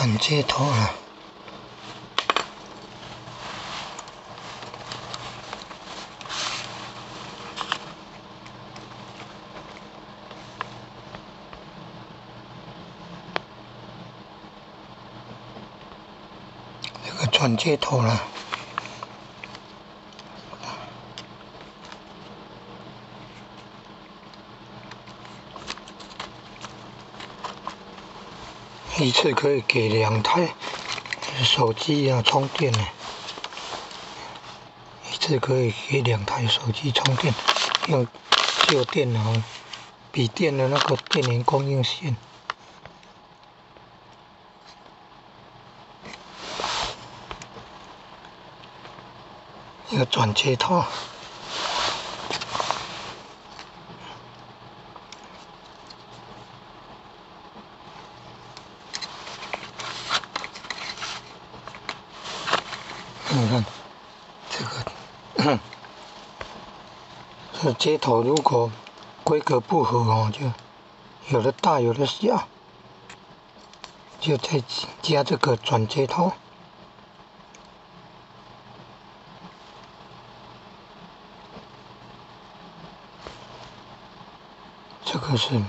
轉接頭啊。這個轉接頭啦。一次可以給兩台手機啊充電呢，一次可以給兩台手機充電，用舊電腦、筆電的那個電源供應線。一個轉接頭。你看，這個，這接頭如果規格不合哦，就有的大有的小，就再加這個轉接頭。這個是。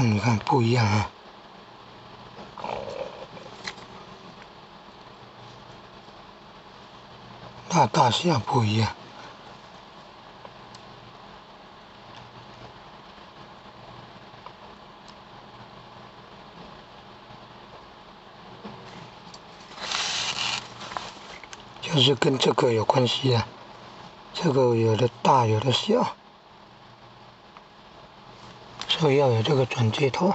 你看不一樣啊，那大小不一樣，就是跟這個有關係啊，這個有的大有的小。所以要有這個轉接頭。